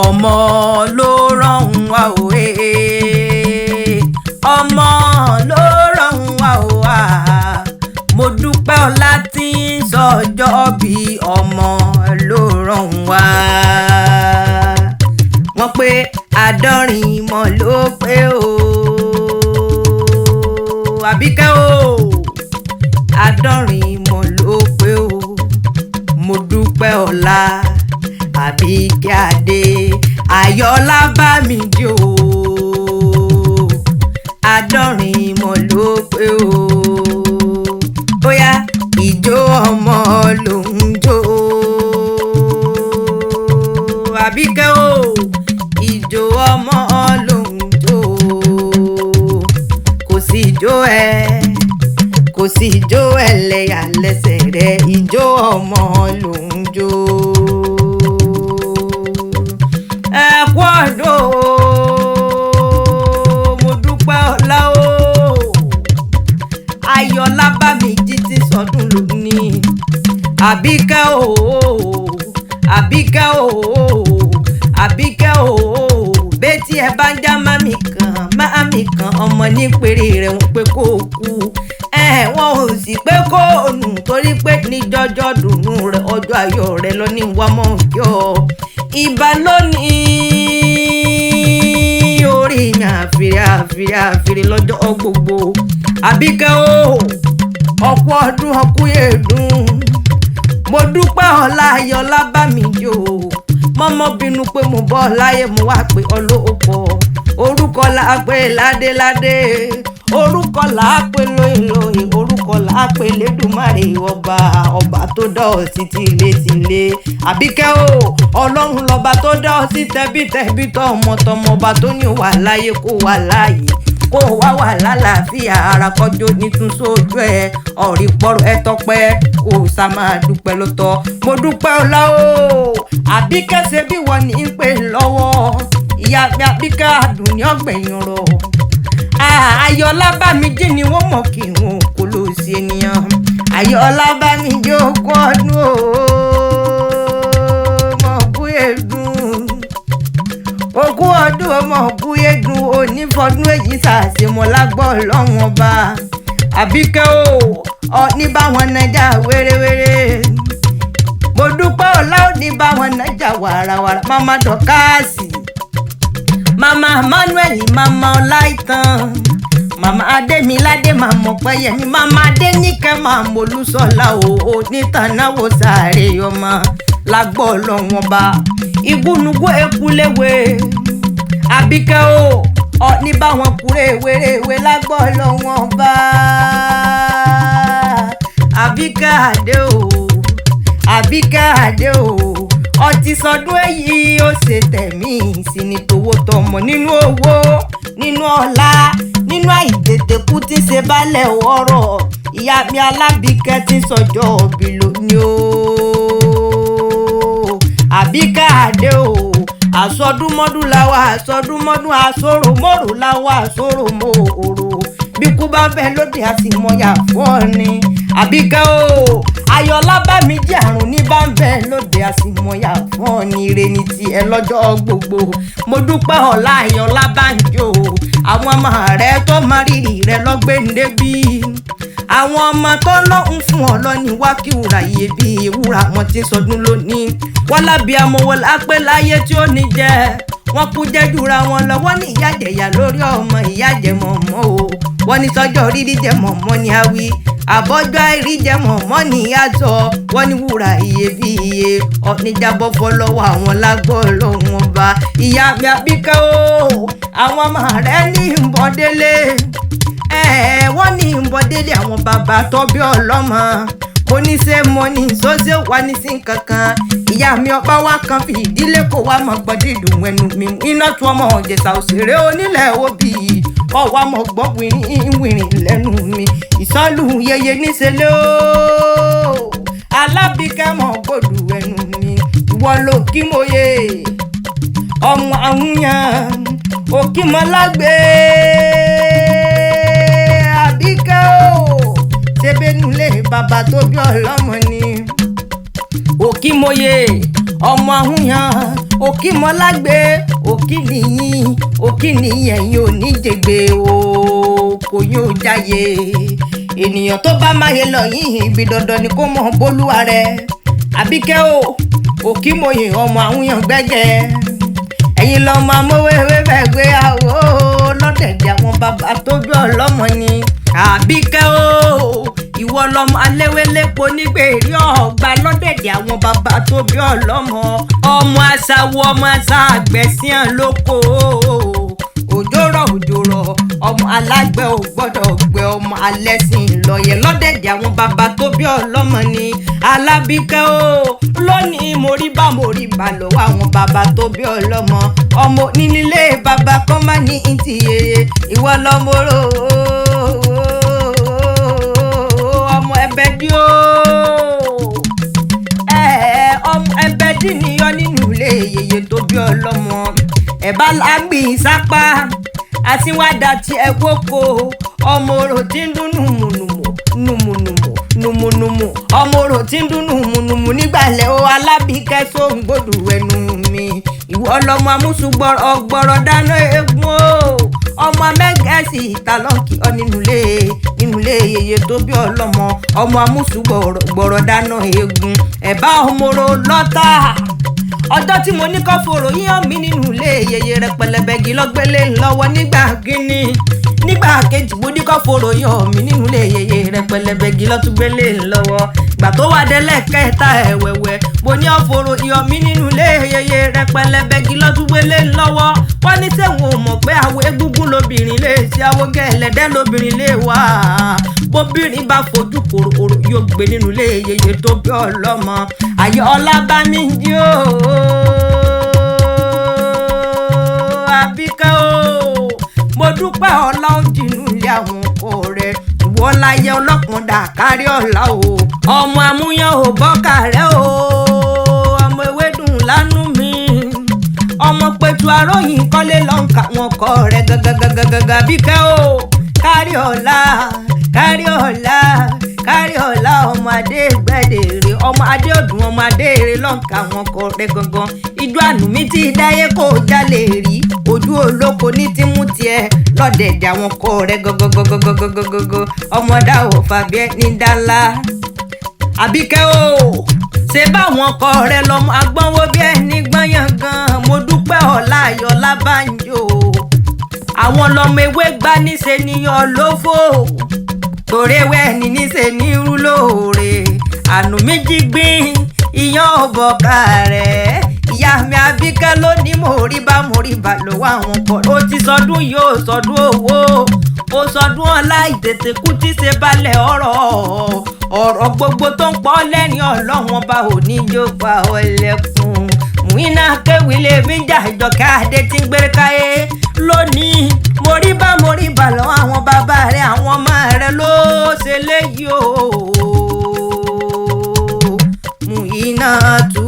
Ọmọ ló rán wa òwe, ọmọ ló rán wa òwà. Mo dúpẹ́ ọlá tí ń sọjọ́ bí, ọmọ ló rán wa. Wọ́n pé 70 mọ̀ ló pé o, Àbíkẹ́ o, 70 mọ̀ ló pé o. Mo dúpẹ́ ọlá Àbíkẹ́ Adé, Ayọ̀ọ́lá bá mi jó, 70 mọ̀ ló pé o. Bóyá ìjó ọmọ ló ń jó, Àbíkẹ́ o, ìjó ọmọ ló ń jó. Kò sí ìjó ẹ, kò sí ìjó ẹlẹ́yà lẹ́sẹ̀ rẹ, ìjó ọmọ ló ń jó. Ẹ kú ọdún o, mo dúpẹ́ ọlá o. Ayọ̀ọ́lá bá mi jí ti sọdún lónìí. Àbíkẹ́ o, Àbíkẹ́ o, Àbíkẹ́ o, bẹ́tí ẹ bá ń já mami kan, mami kan, ọmọ nípèrè rẹ̀ wọ́n pé kó kú ẹ, wọn ò sì pé kó nù, torí pé ní jọjọ́ dùnú rẹ̀, ọjọ́ ayọ̀ rẹ̀ lọ ní wàmọ̀ yọ ìbà lónìí. Orí mi àfìrí àfìrí àfìrí lọ́jọ́ gbogbo. Àbíkẹ́ o, ọ̀pọ̀ ọdún ọkúyèdùn. Mo dúpẹ́ ọlá Ayọ̀ọ́lá bá mi jò. Mọ́mọ́ bínú pé mo bọ́ láyé, mo wá pé ọlọ́pọ̀ orúkọ là á pé ládéládé, orúkọ là á pé lóyìnlóyìn, orúkọ là á pé lẹ́dùnmáre, ọba ọba tó dá ọ sí tilétilé. Àbíkẹ́ o, ọlọ́run lọ́ba tó dá ọ sí tẹbítẹbí, tọmọtọmọ, ọba tó ní wà láyé, kó wà láàyè, kó wá wà lálàáfíà ara, kọjọ nítún sójú ẹ ọ̀rí pọ̀rọ̀ ẹ tọpẹ́, kó o sá máa dúpẹ́ lọ́tọ̀. Mo dúpẹ́ ọlá o. Àbíkẹ́, ṣe bí wọ́n ní í pè lọ́wọ́ ìyá mi Àbíkẹ́ àdùn ní ọ̀gbẹ̀yìn rọ̀. Ayọ̀ọ́lá bá mi jí ni wọ́n mọ̀ kí wọn kò lọ sí ènìyàn. Ayọ̀ọ́lá bá mi jí, 20 ọdún o, mọ̀ kú èdùn. 20 ọdún ọmọ kú èdùn, onífọdún èyí ṣàṣemọ́lágbọ́ lọ́wọ́n ọba. Àbíkẹ́ o, ọ̀ní báwọn nájà wérewére. Mo dúpẹ́ ọlá, òní báwọn nájà wàràwàrà. Mama Dọ̀kásì, mama Emmanuel, mama Ọláìtàn, mama Adémiládé, mama Ọpẹ́yẹmí, mama Adéníkẹ́, mama Olúṣọlá o, onítànáwó sáré ọmọ lágbọ́ ọlọ́wọ́n ọba. Ìgúnnugún ekuléwe, Àbíkẹ́ o, ọ̀ní báwọn kúrè wéréwé lágbọ́ ọlọ́wọ́n ọba. Àbíkẹ́ Adé o, Àbíkẹ́ Adé o, ọtí sọdún èyí ó ṣe tẹ̀mí sí ni tówó tọmọ, nínú owó, nínú ọlá, nínú àìtètè kú tí ṣe balẹ̀ ọ̀rọ̀. Ìyá mi Alábìkẹ́ tí ń sọjọ́ òbí lónìí o. Àbíkẹ́ Adé o, àsọdúnmọ́dún làwa, àsọdúnmọ́dún, àsoròmọ́rò làwa, àsoròmọ́rò. Bí kú bá bẹ lóde, àsìmọ́yà fún ọ ni. Àbíkẹ́ o, Ayọ̀ọ́lá bá mi jẹ́, àrùn ní bá ń bẹ lóde, àsìmọ́yà fún ọ ní ire ní tiẹ̀ lọ́jọ́ gbogbo. Mo dúpẹ́ ọ̀la Ayọ̀ọ́lá bá ń jó. Àwọn ọmọ rẹ tó mọ rírì rẹ lọ́gbẹ́ndé bí àwọn ọmọ tó lọ́hùn fún ọ lọ́ní wákìwúrà iyebíye wúrà wọn ti ń sọdún lónìí. Wọ́n lábí amọ̀wọ́ lápẹ́ láyé tí ó ní jẹ́ wọ́n kú jẹ́júra wọn lọ. Wọ́n ní ìyájẹ̀yà lórí ọmọ, ìyájẹ̀ mọ̀mọ́ o. Wọ́n ní sọ́jọ́ rírí jẹ́ mọ̀mọ́ ni a wí, àbọ́jọ́ àìrí jẹ́ mọ̀mọ́ ni a sọ. Wọ́n ní wúrà iyebíye ọ̀níjàbọ̀ fọlọ́wọ́ àwọn lágbọ́ lọ́wọ́n ọba. Ìyá mi Àbíkẹ́ o, àwọn ọmọ rẹ ní ìbọ̀délé, wọ́n ní ìbọ̀délé, àwọn bàbá tó bí ọlọ́mọ. Mo ní ṣe mo ní sọ́sẹ́ wà ní sí kankan. Ìyá mi ọba wa kan fi ìdílé kó wa mọ̀ gbọ́ dídùn ẹnu mi, iná tún ọmọ Ìjẹ̀ṣà òṣèré onílẹ̀ òbí ọwọ́ mọ̀ gbọ́ wìrìn wìrìn lẹ́nu mi, ìsọ́lù yeye níṣẹ́lẹ̀ o. Alábìkẹ́ mọ̀ gbọ́dù ẹnu mi, ìwọ ló kí mo yé ọmọ àwùyàn òkìmọ́lágbé. Àbíkẹ́ o, ṣebénulẹ̀ bàbá tó bí ọlọ́mọ ni òkìmọye ọmọ àwùyàn. Òkìmọ́lágbé òkì nìyí, òkì nìyí, ẹ̀yin ò ní jègbè o, kò yóò jáyé. Ènìyàn tó bá máa yẹ lọ yìí, ibi dandan ni kó mọ̀ bólúwa rẹ̀. Àbíkẹ́ o, Òkìmọ̀yè ọmọ àwùyàn gbẹ́gẹ́, ẹ̀yin lọ́mọ amówéwé fẹ́ gbé àwọ̀ lọ́dẹ̀dẹ̀ àwọn bàbá tó bí ọlọ́mọ ni. Àbíkẹ́ o, ìwọ lọmọ aléwélépo nígbèrè ọgbà lọ́dẹ̀dẹ̀ àwọn bàbá tó bí ọlọ́mọ. Ọmọ aṣáwo, ọmọ aṣá àgbẹ̀síàn lóko. Òjò rọ̀, òjò rọ̀, ọmọ alágbẹ̀ ò gbọ́dọ̀ gbẹ, ọmọ alẹ́sìn lọ́yẹ̀ lọ́dẹ̀dẹ̀ àwọn bàbá tó bí ọlọ́mọ ni. Alábíkẹ́ o, lónìí mo rí bá, mo rí bá lọ́wọ́ àwọn bàbá tó bí ọlọ́mọ. Ọmọ onílé bàbá kan má ní ìtì yeye, ìwọ lọmọ rò ọmọ ẹbẹ dí o, ọmọ ẹbẹ dí níyọ nínú ilé yeye tó bí ọlọ́mọ. Ẹ̀bá lágbìn sápá àti wádà tí ẹ kókó, ọmọ orò tí ń dún nùmùnùmù nùmùnùmù nùmùnùmù, ọmọ orò tí ń dún nùmùnùmù nígbàlẹ̀ o. Alábíkẹ́ sóńgbòdù ẹnu mi, ìwọ lọmọ amúṣugbọrọ gbọrọ dáná eégún o, ọmọ amẹ́gẹ́sì ìtàlọ́kì ọ nínú ilé, nínú ilé yeye tó bí ọlọ́mọ, ọmọ amúṣugbọrọ gbọrọ dáná eégún. Ẹ̀bá ọmọọrọ lọ́tà, ọjọ́ tí mo ní kọ́ fòrò yíyan mi nínú ilé yeye rẹ, pẹlẹbẹgì lọ́gbẹ́lẹ́ lọ́wọ́ nígbà kínní. Nígbà kejì, mo ní kọ́ fòrò yíyan mi nínú ilé yeye rẹ, pẹlẹbẹgì lọ́túngbẹ́lẹ́ lọ́wọ́. Gbà tó wà délẹ̀ kẹta ẹ̀wẹ̀wẹ̀, mo ní ọ̀fòrò yíyan mi nínú ilé yeye rẹ, pẹlẹbẹgì lọ́túngbẹ́lẹ́ lọ́wọ́. Wọ́n ní sẹ́wọ̀n ò mọ̀ pé àwọn egúngún lobìnrin lè ṣe, àwọn gẹ̀lẹ́dẹ́ lobìnrin lè wà. Bóbìnrin bá fojú kòrò, òrò yóò gbé nínú ilé yeye tó bí ọlọ́mọ. Àyè ọlá bá mi jí o, Àbíkẹ́ o, mo dúpẹ́ ọlá òjìnú ilé àwọn ọkọ rẹ. Ìwọ láyé ọlọ́kùn dà kárí ọ̀la o, ọmọ àmúyàn ò bọ́kà rẹ o, ọmọ ewédùn lánú mi, ọmọ pẹ̀tù aróyìn kọ́lé lọ́nkà wọn kọ́ rẹ gàgàgàgàgà. Àbíkẹ́ o, kárí ọ̀la, kárí ọ̀la, kárí ọ̀la, ọmọ adé gbẹ̀dẹ̀rẹ̀, ọmọ adé ọdún, ọmọ adé èrè lọ́nkà wọn kọ́ rẹ gangan. Ijó àánú mi ti dáyé kó jalè rí ojú olóko ní tímú tiẹ̀ lọ́dẹ̀dẹ̀ àwọn kọ́ rẹ gangan. Ọmọ dáwọ̀ fàbíẹ́ ní dálá. Àbíkẹ́ o, ṣe báwọn ọkọ rẹ lọmọ agbọ́nwó bí ẹni gbọ́nyàn gan. Mo dúpẹ́ ọ̀la ayọ̀ lábànjọ, àwọn lọmọ ewé gbá níṣe níyàn lófò, torí ewé ẹni níṣe ní irú lóore. Àánú méjì gbìn ìyàn ọ̀bọ̀ká rẹ̀. Ìyá mi Àbíkẹ́ ló ní mo rí bá, mo rí bá lọ́wọ́ àwọn ọkọ. Ó ti sọdún yóò sọdún owó, ó sọdún ọlá, ìtètè kú tí ṣe balẹ̀ ọ̀rọ̀ ọ̀rọ̀ gbogbo tó ń pọ̀ lẹ́rìn. Ọlọ́wọ́n bá ò ní jó pa ọ lẹ́kùn. Muina kéwì lèmi jà, Ìjọkẹ́ Adé tí ń gbére káyé lónìí. Mo rí bá, mo rí bà lọ́wọ́ àwọn bàbá rẹ̀, àwọn ọmọ rẹ̀ ló ṣe léyìí o. Muina tù.